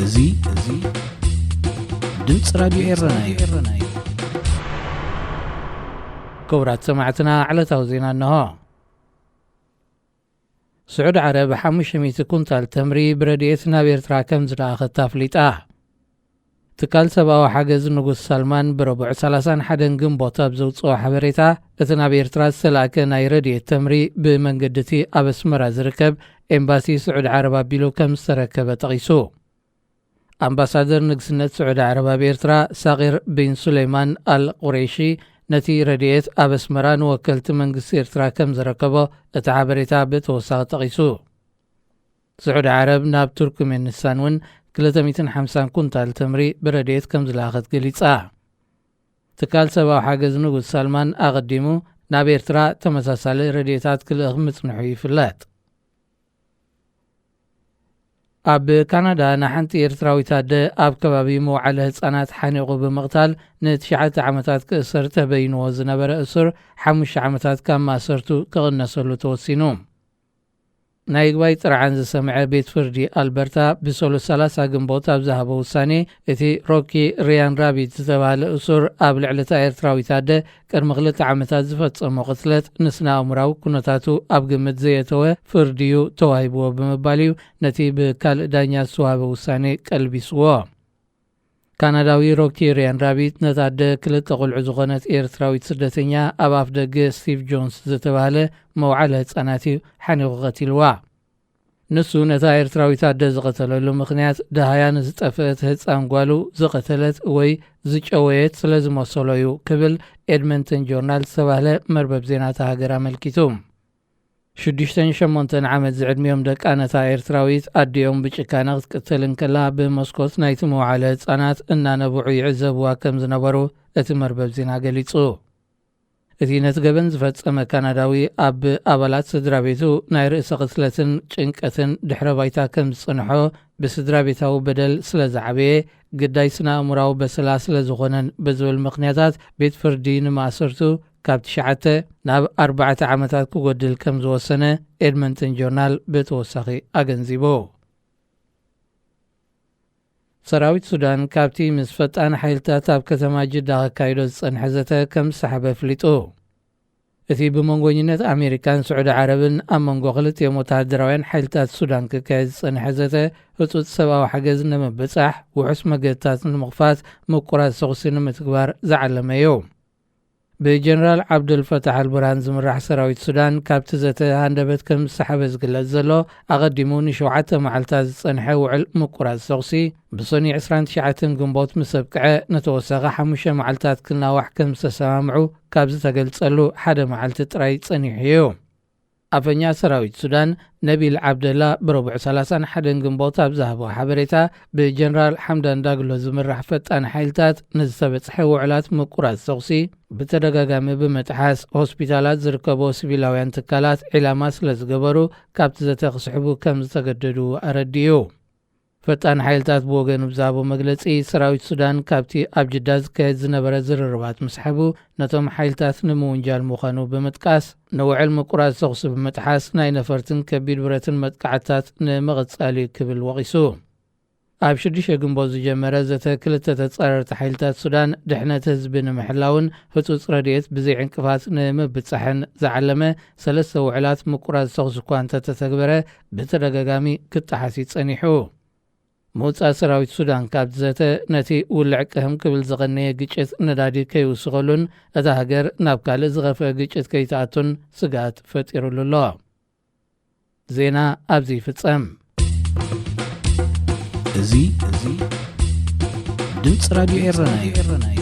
እዚ እዚ ድምፂ ራዲዮ ኤረና እዩ። ክቡራት ሰማዕትና፣ ዕለታዊ ዜና እንሆ። ስዑድ ዓረብ ሓሙሽተ ሚእቲ ኩንታል ተምሪ ብረድኤት ናብ ኤርትራ ከም ዝለኣኸት ኣፍሊጣ። ትካል ሰብኣዊ ሓገዝ ንጉስ ሳልማን ብረቡዕ ሰላሳን ሓደን ግንቦት ኣብ ዘውፅኦ ሓበሬታ፣ እቲ ናብ ኤርትራ ዝተላእከ ናይ ረድኤት ተምሪ ብመንገዲ እቲ ኣብ ኣስመራ ዝርከብ ኤምባሲ ስዑድ ዓረብ ኣቢሉ ከም ዝተረከበ ጠቒሱ። ኣምባሳደር ንግስነት ስዑድ ዓረብ ኣብ ኤርትራ ሳቒር ቢን ሱሌይማን ኣል ቁሬሺ፣ ነቲ ረድኤት ኣብ ኣስመራ ንወከልቲ መንግስቲ ኤርትራ ከም ዘረከቦ እቲ ሓበሬታ ብተወሳኺ ጠቒሱ። ስዑድ ዓረብ ናብ ቱርክሜኒስታን እውን ክልተ ሚእትን ሓምሳን ኩንታል ተምሪ ብረድኤት ከም ዝለኣኸት ገሊጻ። ትካል ሰብኣዊ ሓገዝ ንጉስ ሳልማን ኣቐዲሙ ናብ ኤርትራ ተመሳሳሊ ረድኤታት ክልእኽ ምጽንሑ ይፍለጥ። ኣብ ካናዳ ንሓንቲ ኤርትራዊት ኣደ ኣብ ከባቢ መውዓለ ህጻናት ሓኒቑ ብምቕታል ንትሽዓተ ዓመታት ክእሰር ተበይንዎ ዝነበረ እሱር፣ ሓሙሽተ ዓመታት ካብ ማእሰርቱ ክቕነሰሉ ተወሲኑ። ናይ ይግባይ ጥርዓን ዝሰምዐ ቤት ፍርዲ ኣልበርታ ብሰሉስ ሰላሳ ግንቦት ኣብ ዝሃቦ ውሳኔ፣ እቲ ሮኪ ሪያን ራቢት ዝተባህለ እሱር ኣብ ልዕሊ እታ ኤርትራዊት ኣደ ቅድሚ ክልተ ዓመታት ዝፈጸሞ ቅትለት ንስነ ኣእምራዊ ኩነታቱ ኣብ ግምት ዘየተወ ፍርዲ እዩ ተዋሂብዎ ብምባል እዩ ነቲ ብካልእ ዳኛ ዝተዋህበ ውሳኔ ቀልቢስዎ። ካናዳዊ ሮኪ ሪያን ራቢት ነታ ኣደ ክልተ ቆልዑ ዝኾነት ኤርትራዊት ስደተኛ ኣብ ኣፍ ደገ ስቲቭ ጆንስ ዝተባህለ መውዓለ ህጻናት እዩ ሓኒቑ ቀቲልዋ። ንሱ ነታ ኤርትራዊት ኣደ ዝቐተለሉ ምኽንያት፣ ደሃያ ንዝጠፍአት ህጻን ጓሉ ዝቐተለት ወይ ዝጨወየት ስለ ዝመሰሎ እዩ ክብል ኤድመንተን ጆርናል ዝተባህለ መርበብ ዜና እታ ሃገር ኣመልኪቱ። ሽዱሽተን ሸሞንተን ዓመት ዝዕድሚኦም ደቃ ነታ ኤርትራዊት ኣዲኦም ብጭካነ ክትቅተል እንከላ፣ ብመስኮት ናይቲ መውዓለ ህጻናት እናነብዑ ይዕዘብዋ ከም ዝነበሩ እቲ መርበብ ዜና ገሊጹ። እቲ ነቲ ገበን ዝፈጸመ ካናዳዊ፣ ኣብ ኣባላት ስድራ ቤቱ ናይ ርእሰ ቅትለትን ጭንቀትን ድሕረ ባይታ ከም ዝጸንሖ፣ ብስድራ ቤታዊ በደል ስለ ዝዓበየ፣ ግዳይ ስነ ኣእምራዊ በሰላ ስለ ዝኾነን ብዝብል ምኽንያታት፣ ቤት ፍርዲ ንማእሰርቱ ካብ ትሽዓተ ናብ ኣርባዕተ ዓመታት ክጎድል ከም ዝወሰነ ኤድመንተን ጆርናል ብተወሳኺ ኣገንዚቡ። ሰራዊት ሱዳን ካብቲ ምስ ፈጣን ሓይልታት ኣብ ከተማ ጅዳ ከካይዶ ዝጸንሐ ዘተ ከም ዝሰሓበ ኣፍሊጡ። እቲ ብመንጎኝነት ኣሜሪካን ስዑዲ ዓረብን ኣብ መንጎ ክልቲኦም ወተሃደራውያን ሓይልታት ሱዳን ክካየድ ዝጸንሐ ዘተ፣ ህጹጽ ሰብኣዊ ሓገዝ ንምብጻሕ፣ ውሑስ መገድታት ንምኽፋት፣ ምቁራጽ ተኹሲ ንምትግባር ዝዓለመ እዩ። ብጀነራል ዓብደልፈታሕ ኣልቡርሃን ዝምራሕ ሰራዊት ሱዳን ካብቲ ዘተ ሃንደበት ከም ዝሰሓበ ዝግለጽ ዘሎ፣ ኣቐዲሙ ንሸውዓተ መዓልታት ዝጸንሐ ውዕል ምቁራጽ ተኹሲ፣ ብሰኑይ ዕስራን ትሽዓተን ግንቦት ምስ ኣብቅዐ፣ ንተወሳኺ ሓሙሽተ መዓልታት ክናዋሕ ከም ዝተሰማምዑ ካብ ዝተገልጸሉ ሓደ መዓልቲ ጥራይ ጸኒሑ እዩ። ኣፈኛ ሰራዊት ሱዳን ነቢል ዓብደላ ብረቡዕ ሰላሳን ሓደን ግንቦት ኣብ ዝሃቦ ሓበሬታ፣ ብጀነራል ሓምዳን ዳግሎ ዝምራሕ ፈጣን ሓይልታት ንዝተበጽሐ ውዕላት ምቁራጽ ተኹሲ ብተደጋጋሚ ብምጥሓስ፣ ሆስፒታላት ዝርከቦ ሲቪላውያን ትካላት ዒላማ ስለ ዝገበሩ፣ ካብቲ ዘተ ክስሕቡ ከም ዝተገደዱ ኣረዲኡ። ፈጣን ሓይልታት ብወገኑ ብዝሃቦ መግለጺ፣ ሰራዊት ሱዳን ካብቲ ኣብ ጅዳ ዝካየድ ዝነበረ ዝርርባት ምስሓቡ፣ ነቶም ሓይልታት ንምውንጃል ምዃኑ ብምጥቃስ፣ ንውዕል ምቁራጽ ተኹሲ ብምጥሓስ፣ ናይ ነፈርትን ከቢድ ብረትን መጥቃዕትታት ንምቕጻል እዩ ክብል ወቒሱ። ኣብ ሽዱሽተ ግንቦት ዝጀመረ ዘተ ክልተ ተጻረርቲ ሓይልታት ሱዳን ድሕነት ህዝቢ ንምሕላውን ህጹጽ ረድኤት ብዘይ ዕንቅፋት ንምብጻሕን ዝዓለመ ሰለስተ ውዕላት ምቁራጽ ተኹሲ እኳ እንተተተግበረ፣ ብተደጋጋሚ ክጠሓስ እዩ ጸኒሑ። ምውጻእ ሰራዊት ሱዳን ካብቲ ዘተ፣ ነቲ ውልዕ ቅህም ክብል ዝቐነየ ግጭት ነዳዲ ከይውስኸሉን እታ ሃገር ናብ ካልእ ዝኸፍአ ግጭት ከይትኣቱን ስግኣት ፈጢሩሉ ኣሎ። ዜና ኣብዚ ይፍጸም። እዚ፣ እዚ ድምፂ ራዲዮ ኤረና እዩ።